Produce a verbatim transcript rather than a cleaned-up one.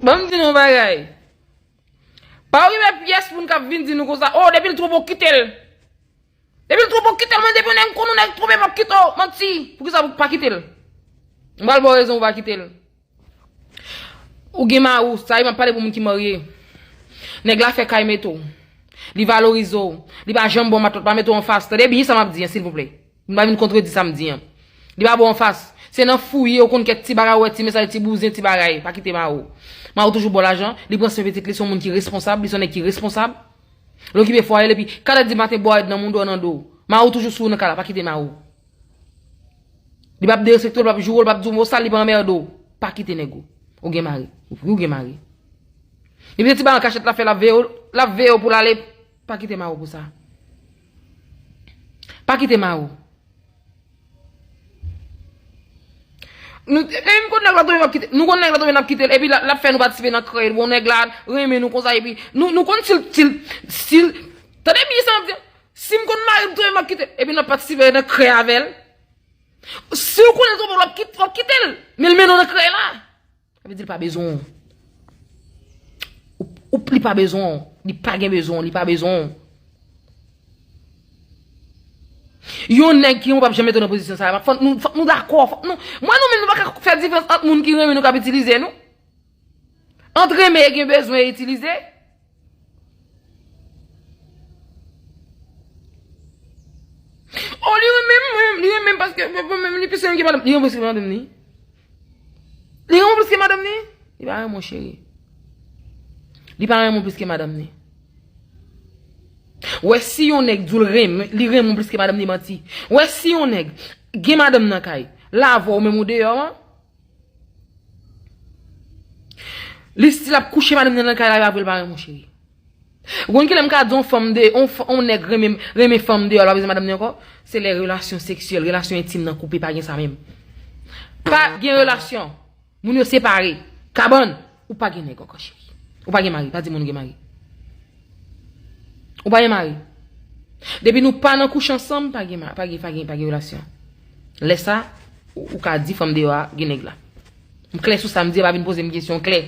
Ban m di nou yon bagay. Pa rive pyès moun k ap vin di nou konsa, oh, depi l twonpe w kite l. Depi l twonpe w kite l, mwen depi yon nèg m konn yon nèg twonpe m ap kite w. Manti. Poukisa w pa kite l? M pral ba w rezon pou w pa kite l. Ou gen mari w, sa e m ap pale pou moun ki marye. Nèg la fè kay mete w. Li valorize w. Li pa janm ba w matlòt, pa mete w anfas. Tande byen sa m ap di an, silvouplè. M pa vin kontredi sa m di an. Li pa ba w anfas. Se nan fouye, ou konn kèk ti bagay, ou wè ti mesaj, ti bouzen, ti bagay. Pa kite mari w. Mari w toujou ba w lajan, li pran swen pitit li, se yon moun ki responsab, li se yon nèg ki responsab. Li okipe fwaye l, epi kat è di maten, bò èd nan moun dò nan do. Mari w toujou sou ou nan kay la, pa kite mari w. Li p ap derespekte w, li p ap joure w, li p ap di w mo sal, li p ap anmède w. Pa kite nèg ou. Ou gen mari. Ou gen mari. Epi se ti bagay an kachèt l ap fè, l ap veye w, l ap veye w pou l ale. Pa kite mari w pou sa. Pa kite mari w. Nou, e, m konn nèg la twonpe m ap kite. Nou konn nèg la twonpe n ap kite l. Epi l ap, l ap fè nou patisipe nan krèy. Bon, nèg la renmen nou konsa. Epi nou, nou konn si l, si l, si l, tande byen sa m ap di. Si m konn mari m twonpe m ap kite l. Epi n ap patisipe nan krèy avè l. Si w konnen l twonpe w, l ap kit-, w ap kite l. Men l mennen w nan krèy la. Sa vle di li pa bezwen w. Ou, ou, li pa bezwen w. Li pa gen bezwen w. Li pa bezwen w. Yon nèg ki renmen w p ap janm mete w nan pozisyon sa a. Fòk nou, fòk nou dakò. Fòk nou, mwen nou menm nou pa ka fè diferans ant moun ki renmen nou k ap itilize nou. Ant renmen e gen bezwen e itilize. Oh, li renmen m, mwen, li renmen m paske mwen menm li plis renmen ke madanm. Li renmen m plis ke madanm li? Li renmen w plis ke madanm li? Li pa renmen w, cheri. Li pa renmen w plis ke madanm li. Wè si yon nèg di w l renmen, li renmen w plis ke madanm li, manti. Wè si yon nèg gen madanm nan kay, l avè w menm ou deyò an. Li still ap kouche madanm nan nan kay la, e pa vre l pa renmen w, cheri. Ou konn kilè m ka di yon fanm de, yon f-, yon nèg renmen, renmen fanm deyò, l pa bezwen madanm li ankò? Se lè relasyon seksyèl, relasyon entim nan koupe, pa gen sa menm. Pa gen relasyon. Moun yo separe. Kabann. Ou pa gen nèg ankò, cheri. Ou pa gen mari. Pa di moun ou gen mari. Ou pa gen mari. Depi nou pa nan kouch ansanm, pa gen ma-, pa gen, pa gen, pa gen relasyon. Lè sa, ou, ou ka di fanm deyò a gen nèg la. M klè sou sa m di a, pa vin poze m kesyon, m klè.